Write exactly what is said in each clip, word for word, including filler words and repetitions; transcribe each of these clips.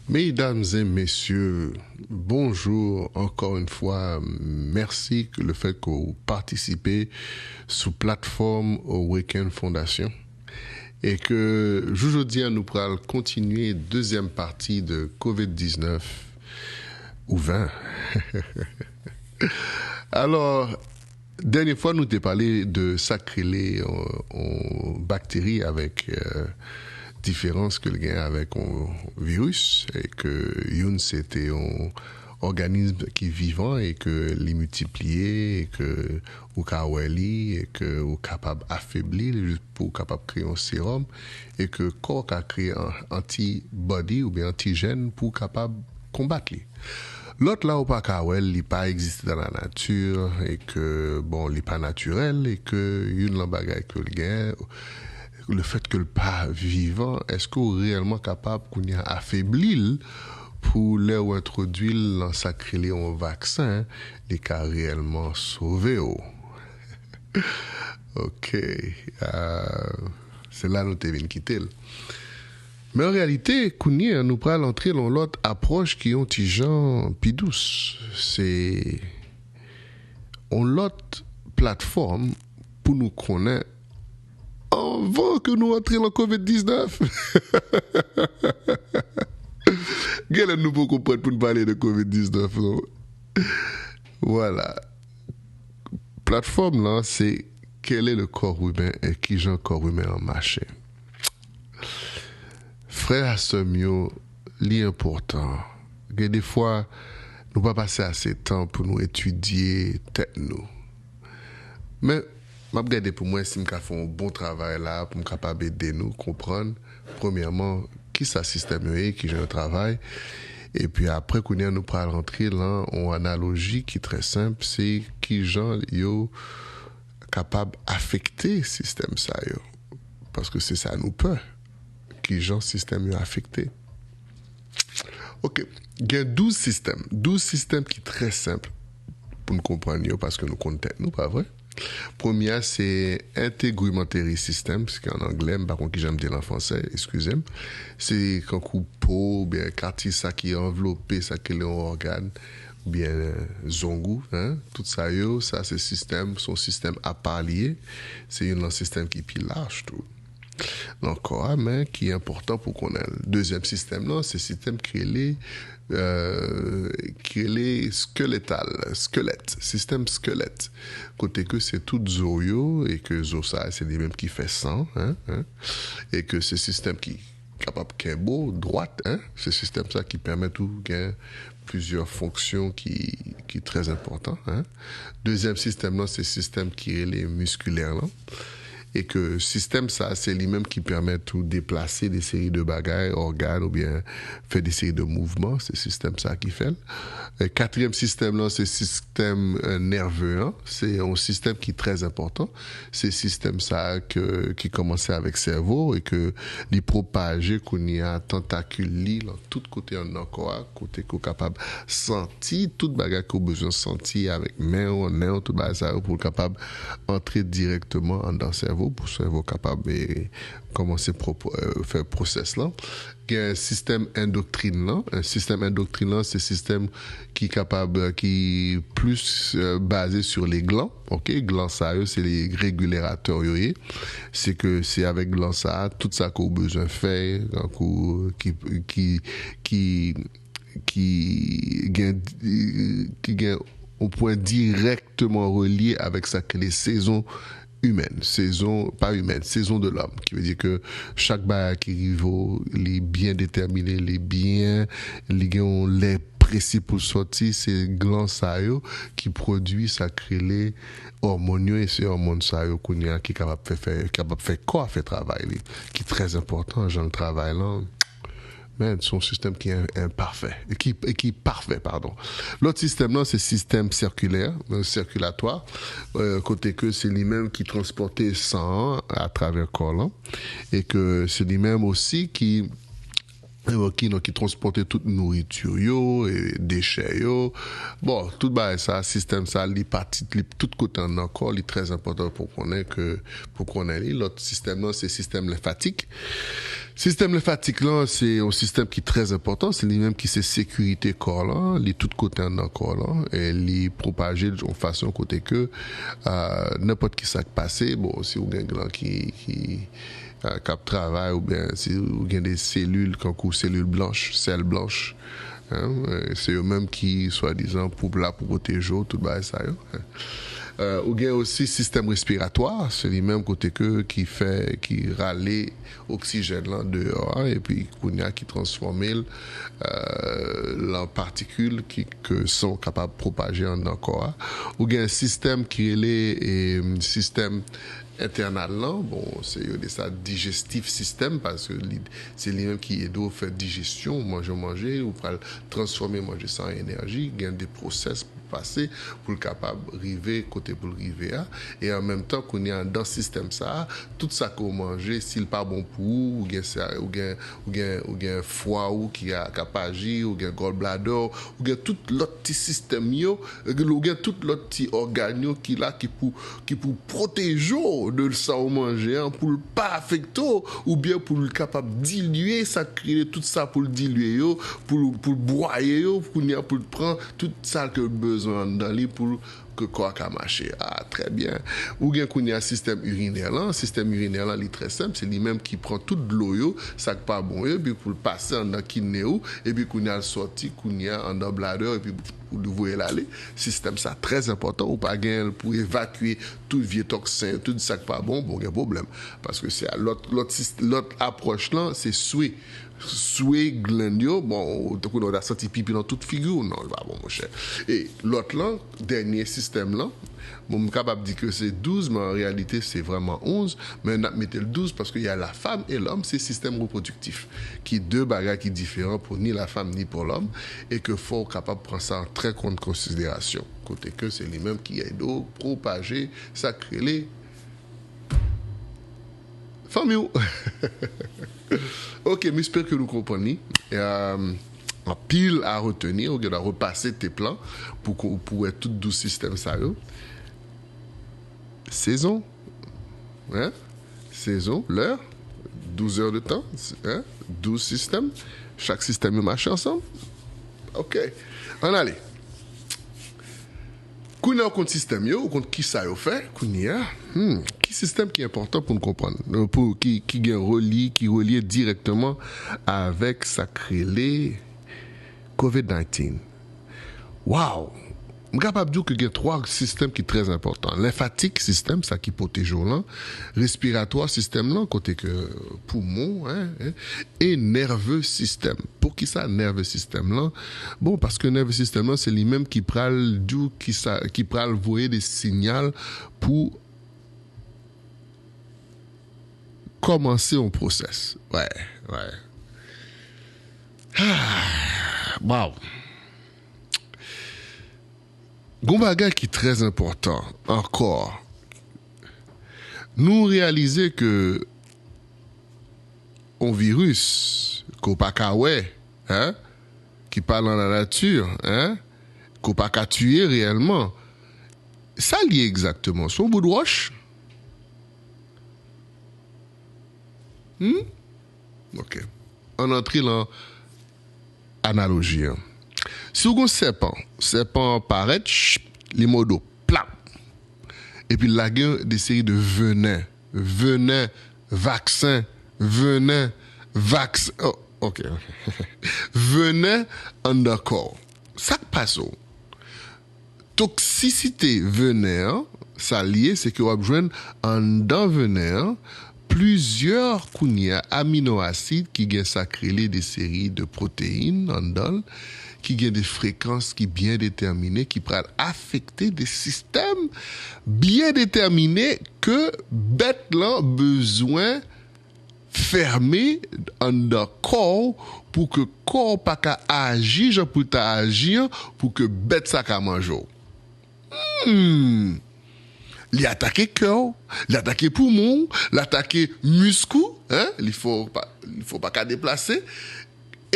Mesdames et messieurs, bonjour encore une fois. Merci que le fait que vous participez sous plateforme Awaken Fondation. E ke jou jodi a nou pral kontinye dezyèm pati de kovid diznèf ou ven. Alò, dènye fwa nou te pale de sa k rele yon, yon bakteri avèk euh, diferans ke l gen avèk yon viris, e ke youn se te yon òganis ki vivan e ke li miltipliye e ke ou ka wè li e ke ou kapab afebli li pou ou kapab kreye yon serum e ke kò w ka kreye antibody oubyen antijèn pou ou kapab konbat li. Lòt la ou pa ka wè l, li pa egziste nan lanati e ke bon li pa natirèl e ke youn nan bagay ke l gen le fèt ke l pa vivan, èske w reyèlman kapab kounye a afebli l pou lè w entwodui l nan sa k rele yon vaksen, li ka reyèlman sove w? Ok. Uh, se la nou te vin kite l. Men an reyalite, kounye a nou pral antre nan lòt apwòch ki yon ti jan pi dous. Se yon lòt platfòm pou nou konnen anvan ke nou antre nan kovid diznèf. Genlè nou poko prèt pou n pale de kovid diznèf non. Vwala. Platfòm lan se quel est le corps humain e kijan kò imen an mache. Frè a sè m yo, li enpòtan. Gen de fwa nou pa pase ase tan pou nou etidye tèt nou. Men m ap gade pou mwen si m ka fè yon bon travay la pou m kapab ede nou konprann premyèman kisa sistèm yo ye, kijan yo travay. Epi apre kounye a nou pral rantre lan yon analoji ki trè senp, se kijan yo kapab afekte sistèm sa yo. Paske se sa nou pè. Kijan sistèm yo afekte. Ok, gen douz sistèm. Douz sistèm ki trè senp pou n konprann yo paske nou konn tèt nou, pa vre? Premye a se integumantary system, ki an anglè, m pa konn kijan m di l an fransè, eskize m. Se kankou po oubyen kati sa ki anvlope sa ki rele yon ògàn oubyen zong ou, en. Tout sa yo, sa se sistèm, se yon sistèm apa li ye. Se youn nan sistèm ki pi laj tou nan kò a, men ki enpòtan pou konnen l. Dezyèm sistèm lan, se sistèm ki rele euh, ki rele skeletal, skelèt, sistèm skelèt. Kote ke se tout zo yo, e ke zo sa, se li menm ki fè san, en, en, e ke se sistèm ki kapab kenbe w dwat, en, se sistèm sa ki pèmèt ou gen plizyè fonksyon ki, ki trè enpòtan, en. Dezyèm sistèm lan, se sistèm ki rele miskilè lan. E ke sistèm sa, se li menm ki pèmèt ou deplase de seri de bagay, ògàn, oubyen fè de seri de mouvman, se sistèm sa ki fè l. E katriyèm sistèm lan, se sistèm euh, nève an. Se yon sistèm ki trè enpòtan. Se sistèm sa ke, ki kòmanse avèk sèvo e ke li pwopaje kounye a tantakil li lan tout kote anndan kò a, kote ke w kapab santi tout bagay ke w bezwen santi avèk men w, nen w, tout bagay sa yo pou l kapab antre dirèkteman anndan sèvo, pou sèvo kapab eh, kòmanse pwopo- eh, fè pwosès lan. Gen sistèm endokrin lan. Eh, Sistèm endokrin lan, se sistèm ki kapab, eh, ki plis eh, baze sur les glands. Ok, glan sa yo, se les régulérateurs yo ye. Se ke se avèk glan sa, tout sa ke w bezwen fè, tankou ki, ki, ki, ki gen, ki gen yon pwen dirèkteman relye avèk sa ki rele sezon imèn, sezon, pa imèn, sezon de lòm, ki vle di ke chak bagay ki rive w, li byen detèmine, li byen, li gen yon lè presi pou l sòti, se glan sa yo ki pwodui sa ki rele òmòn yo, e se òmòn sa yo kounye a ki kapab fè, fè, kapab fè kò a fè travay li, ki trè enpòtan, jan l travay lan. Men, se yon sistèm ki en- enpafè, e ki, e ki pafè, padon. Lòt sistèm lan, se sistèm sèkilè, euh, sèkilatwa, euh, kote ke se li menm ki transpòte san an atravè kò lan, e ke se li menm osi ki, euh, ki, non, ki transpòte tout nouriti yo, e dechè yo. Bon, tout bagay sa, sistèm sa, li pati, li tout kote anndan kò, li trè enpòtan pou konnen ke, pou konnen li. Lòt sistèm lan, se sistèm lenfatik. Sistèm lenfatik lan, se yon sistèm ki trè enpòtan, se li menm ki se sekirite kò lan, li tout kote anndan kò lan, e li pwopaje l yon fason kote ke ah, nenpòt ki sa k pase, bon, si w gen glan ki, ki, ah, k ap travay, oubyen si w gen de selil, kankou selil blanch, sèl blanch, hein, eh, se yo menm ki swadizan pou la pou pwoteje w, tout bagay sa yo. Eh, ou gen osi sistèm respiratwa, se li menm kote ke ki fè, ki rale oksijèn lan deyò a, epi kounye a ki transfòme l, eh, lan patikil ki, ke san w kapab pwopaje anndan kò a. Ou gen sistèm ki rele, eh, sistèm entènal lan. Bon, se yo de sa digestive system, paske li, se li menm ki ede w fè dijesyon, manje w manje, ou pral transfòme manje sa an enèji, gen de pwosès pou pase, pou l kapab rive kote pou l rive a. E an menm tan, kounye a, anndan sistèm sa a, tout sa ke w manje, si l pa bon pou ou, ou gen, ou gen, ou gen, ou gen fwa ou ki a, k ap aji, ou gen gallbladder, ou gen tout lòt ti sistèm yo, ou gen tout lòt ti ògàn yo ki la, ki pou, ki pou pwoteje w de sa w manje an, pou l pa afekte w, oubyen pou l kapab dilye sa k rele tout sa pou l dilye yo, pou l, pou l bwaye yo, kounye a pou l pran tout sa ke l bezwen anndan li pou l, ke kò a ka mache. Ah, trè byen. Ou gen kounye a sistèm irinè lan. Sistèm irinè lan, li trè senp. Se li menm ki pran tout dlo yo, sa k pa bon yo, epi pou l pase anndan kidne ou, epi kounye a l sòti, kounye a anndan bladè, epi pou l voye l ale. Sistèm sa trè enpòtan. Ou pa gen l pou evakye tout vye toksen, tout sa k pa bon, bon, gen pwoblèm. Paske se lòt, lòt, sis- lòt apwòch lan, se swe. Swe glann yo, bon, tankou lè w ta santi pipi nan tout figi w, non, li pa bon, monchè. E lòt lan, dènye sistèm lan, bon, m kapab di ke se douz, men an reyalite, se vrèman onz, men n ap mete l douz paske y a la femme et l'homme, se sistèm repwodiktif, ki de bagay ki diferan pou ni la femme ni pour l'homme, e ke fò w kapab pran sa an trè konn konsiderasyon, kote ke se li menm ki ede w pwopaje sa k rele fanmi w. Ok, m espere ke nou konprann li. Euh, anpil a retenir, ou gen dwa repase tep lan pou, pou wè tout douz sistèm sa yo. Sezon, hein? Sezon, lè, douz heures de temps, hein? Douz sistèm. Chak sistèm yo mache ansanm. Ok, ann ale. Kounye a w konn sistèm yo, ou konn kisa yo fè, kounye a, hmm, ki sistèm ki enpòtan pou n konprann, euh, pou, ki, ki gen relye, ki relye dirèkteman avèk sa k rele covid nineteen. Wow! M kapab di w ke gen twa sistèm ki trè enpòtan. Lenfatik sistèm, sa ki pwoteje w lan, respiratwa sistèm lan, kote ke poumon, hein, hein, e nève sistèm. Poukisa nève sistèm lan? Bon, paske nève sistèm lan, se li menm ki pral di w ki sa, ki pral voye de sinyal pou kòmanse yon pwosès. Wè, wè. Ah, wow. Gon bagay ki trè enpòtan ankò. Nou reyalize ke yon viris ke w pa ka wè, hein, ki pa nan lanati, hein, ke w pa ka tiye reyèlman, sa l ye egzakteman? Se yon bout wòch? Hmm? Ok. Ann antre lan analoji an. Si w gen sèpan, sèpan an parèt, ch, li mòde w, plap. Epi l lage de seri de venen, venen, vaksen, venen, vaksen, oh, ok. Venen anndan kò w. Sa k pase w? Toksisite venen an, sa l ye, se ke w ap jwenn anndan venen an plizyè kounye a amino asid ki gen sa k rele de seri de pwoteyin anndan l, ki gen de frekans ki byen detèmine, ki pral afekte de sistèm byen detèmine ke bèt lan bezwen fèmen anndan kò w pou ke kò w pa ka aji jan pou l ta aji an, pou ke bèt sa ka manje w. Hmm. Li atake kè w, li atake poumon w, li atake misk ou, hein? Li fè w pa, li fè w pa ka deplase.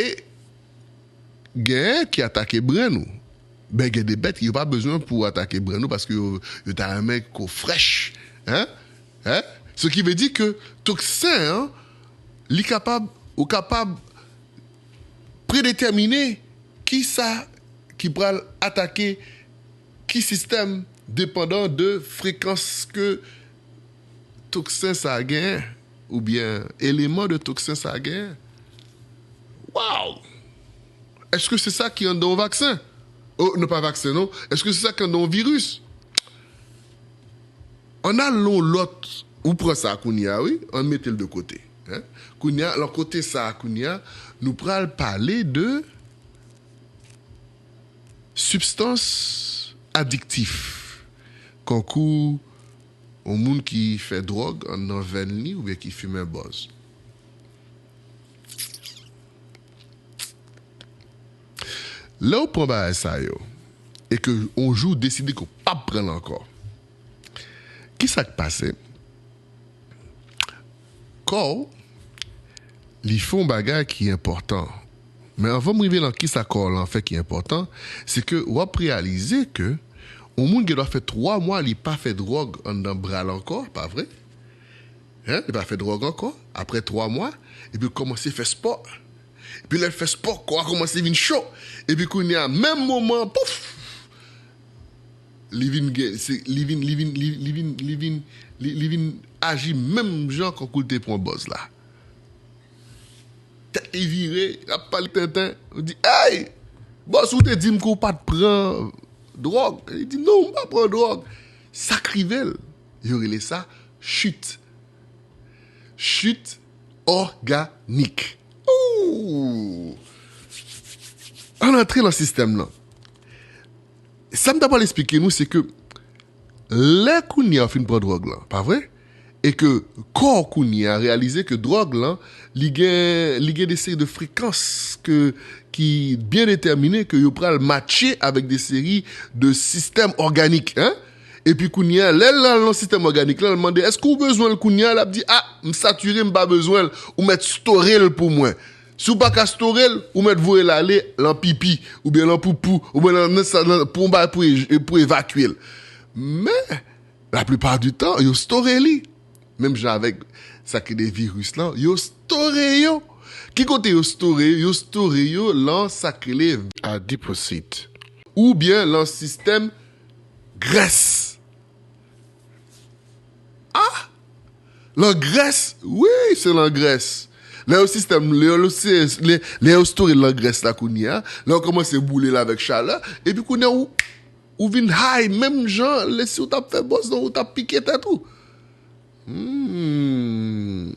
E genyen ki atake brenn ou. Ben, gen de bèt, yo pa bezwen pou atake brenn ou paske yo, yo ta renmen ke w frèch. Hein? Hein? Ce qui veut dire que toksen an, Li kapab, ou kapab predetèmine ki sa ki pral atake ki sistèm, depandan de frekans ke toksen sa a genyen, oubyen eleman de toksen sa a genyen. Wow! Èske se sa ki anndan yon vaksen? Oh, non, pa vaksen, non. Èske se sa ki anndan yon viris? Ann al nan yon lòt, ou pran sa kounye a, wi, ann mete l de kote. Hein? Kounye a, lan kote sa a, kounye a, nou pral pale de sibstans adiktif, kankou yon moun ki fè dwòg anndan venn li oubyen ki fimen bòz. Lè w pran bagay sa yo, e ke yon jou w deside ke w p ap pran l ankò, ki sa k pase? Kò w, li fè yon bagay ki enpòtan. Men anvan m rive lan kisa kò w lan fè ki enpòtan, se ke w ap reyalize ke yon moun gen dwa fè twa mwa li pa fè dwòg anndan bra l ankò, pa vre? Hein? Li pa fè dwòg ankò, apre twa mwa, epi l kòmanse fè spò. Epi lè l fè spò, kò a kòmanse vin cho. Epi kounye a, menm moman an, pouf! Li vin gen, se, li vin, li vin, li, li vin, li vin, li, li vin aji menm jan kankou l te pran bòz la. Tèt li vire, l ap pale tenten. Ou di, "Ey! Bòz, ou te di m ke w pa t pran dwòg." Li di, "Non, m pa pran dwòg." Sa k rive l, yo rele sa chit. Chit òganik. Ooh! Ann antre lan sistèm lan. Sa m ta pral esplike nou, se ke lè kounye a w fin pran dwòg lan, pa vre? E ke kò w kounye a reyalize ke dwòg lan, li gen, li gen de seri de frekans ke, ki byen detèmine, ke yo pral matche avèk de seri de sistèm òganik, hein? Epi kounye a, lè l al nan sistèm òganik lan, l mande, "Èske w bezwen l kounye a?" L ap di, "A, m satire, m pa bezwen l." Ou mèt store l pou mwen. Si w pa ka store l, ou mèt voye l ale lan pipi, oubyen lan poupou, oubyen lan, nan sa, nan, pou yon bagay pou e-, pou evakye l. Men, laplipa di tan, yo store li. Menm jan avèk sa ki de viris lan, yo store yo. Ki kote yo store yo? Yo store yo lan sa ki rele adiposit. Oubyen lan sistèm grès. Ah! Lan grès? Wi, se lan grès. Lè yo sistèm, lè yo, lè, lè yo store lan grès la kounye a, lè yo kòmanse boule l avèk chalè, epi kounye a ou, ou vin high menm jan lè si w t ap fè bòz lan, ou t ap pike tèt ou. Hmm.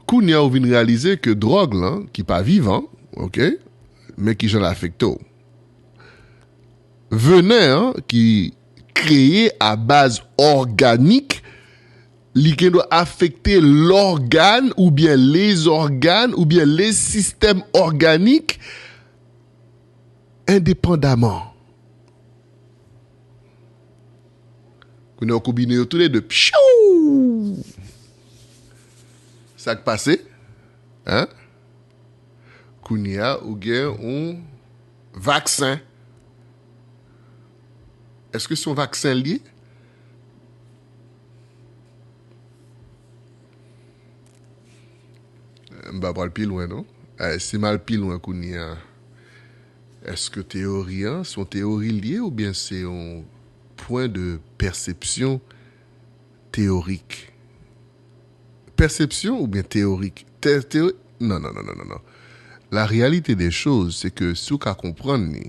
Kounye a ou vin reyalize ke dwòg lan, ki pa vivan, oke, men ki jan l afekte w. Venen an, ki kreye a baz òganik, li gen dwa afekte lògàn oubyen lezògàn oubyen lesistèm òganik endepandaman. Kounye a w konbine yo toulede. Pchou! Sa k pase? Hein? Kounye a, ou gen yon vaksen. Èske se yon vaksen l ye? M pa pral pi lwen, non. Eh, si m al pi lwen kounye a, èske teyori an, se yon teyori l ye oubyen se yon pwen de pèsepsyon teyorik? Pèsepsyon oubyen teyorik? Te-, teyo-, non, non, non, non, non, non. La réalité des choses, se ke si w ka konprann li,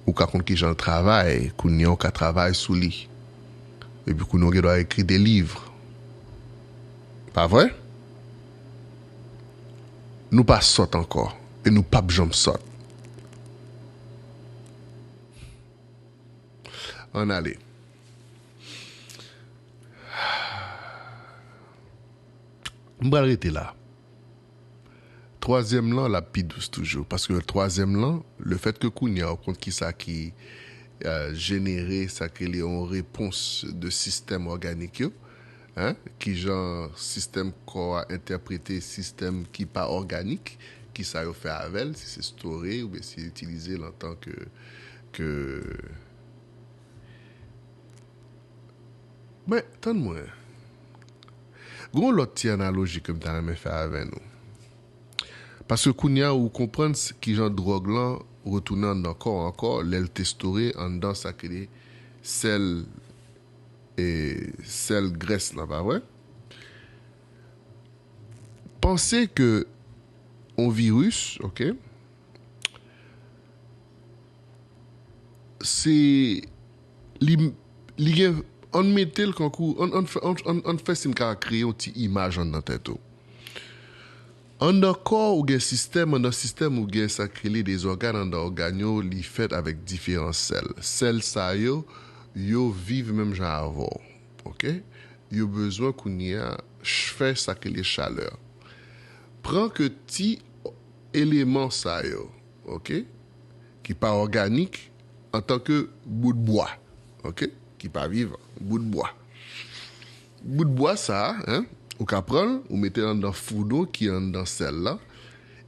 ou ka konn kijan l travay, kounye a w ka travay sou li. Epi kounye a w gen dwa ekri de liv. Pa vre? Nou pa sòt ankò, e nou p ap janm sòt. Ann ale. M pral rete la. Twazyèm lan, l ap pi dous toujou. Paske twazyèm lan, lefètke kounye a ou konn kisa ki, euh, jenere sa k rele yon repons de sistèm òganik yo, hein? Kijan sistèm kò a entèprete sistèm ki pa òganik, kisa yo fè avè l, si se store oubyen si yo itilize l antan ke, ke, men, tann mwen. Gon lòt ti analoji ke m ta renmen fè avè nou. Paske kounye a, ou konprann s- kijan dwòg lan retounen anndan kò ankò, lè l te store anndan sa ki rele sèl, e, sèl grès lan, pa vre? Panse ke yon viris, oke, se, li, li gen, ann mete l kankou, ann, ann fè, ann, ann, ann fè si n ka kreye yon ti imaj anndan tèt ou. Anndan kò ou gen sistèm, anndan sistèm ou gen sa k rele de zògàn, anndan ògàn yo, li fèt avèk diferan sèl. Sèl sa yo, yo viv menm jan avè w, oke? Yo bezwen kounye a ch- fè sa k rele chalè. Pran ke ti eleman sa yo, oke, ki pa òganik, antanke bout bwa, oke, ki pa vivan, bout bwa. Bout bwa sa a, en, ou ka pran l, ou mete l anndan foud ou ki anndan sèl la,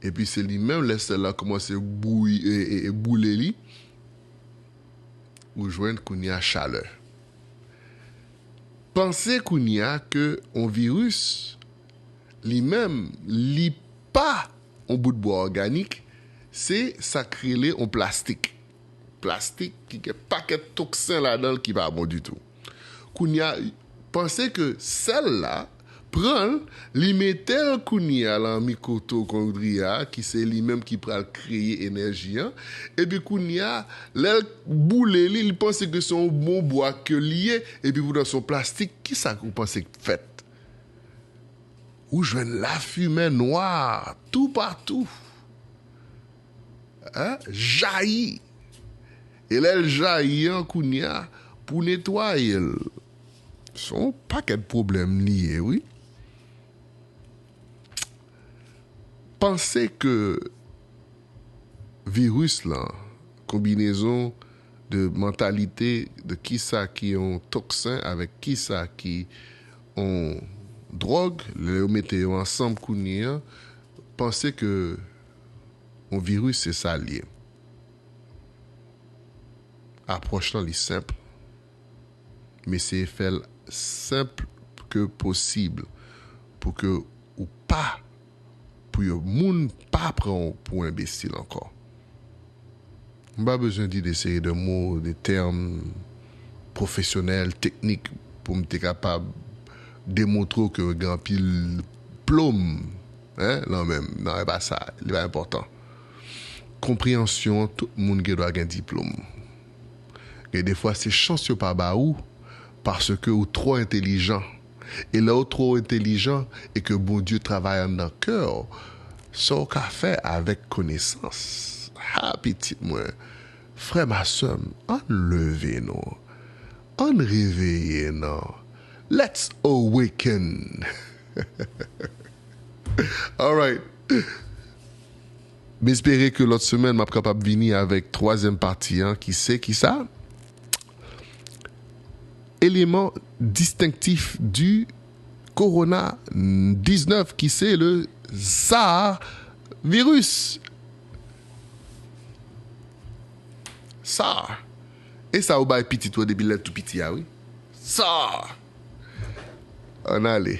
epi se li menm, lè sèl la kòmanse bouyi, e, e, e boule li, ou jwenn kounye a chalè. Panse kounye a ke yon viris, li menm, li pa yon bout bwa òganik, se sa k rele yon plastik. Plastik ki gen pakèt toksen ladan l ki pa bon ditou. Kounye a, panse ke sèl la, pran l, li mete l kounye a lan mikwoto-kondri a, ki se li menm ki pral kreye enèji an, epi kounye a, lè l boule li, li panse ke se yon bon bwa ke li ye, epi poutan se yon plastik, kisa ou panse k fèt? Ou jwenn lafimen nwa toupatou. En? Jayi. E lè l jayi an kounye a, pou netwaye l, se yon pakèt pwoblèm li ye, wi. Panse ke viris lan, konbinezon de mantalite, de kisa ki yon toksen avèk kisa ki yon dwòg, lè yo mete yo ansanm kounye a, panse ke yon viris se sa l ye. Apwòch lan li senp, men eseye fè l senp ke posib pou ke ou pa, pou yo, moun pa pran w pou enbesil ankò. M pa bezwen di de seri de mo, de tèm pwofesyonèl, teknik, pou m te kapab demontre w ke gen anpil plom, en, lan men m. Non, e pa sa, li pa enpòtan. Konpreyansyon an, tout moun gen dwa gen diplòm. Gen defwa, se chans yo pa ba ou, paske ou twò entelijan. E lè ou twò entelijan e ke Bondye travay anndan kè w, sa w ka fè avèk konesans. Ha, pitit mwen, frè m a sè m, ann leve non. Ann reveye non. Let's awaken. Alright. M espere ke lòt semèn, m ap kapab vini avèk twazyèm pati an, ki se, ki sa? Élément distinctif du corona diznèf, ki se le SARS virus. SARS. E sa ou bay pitit ou depi lè tou piti a, wi. SARS. Ann ale.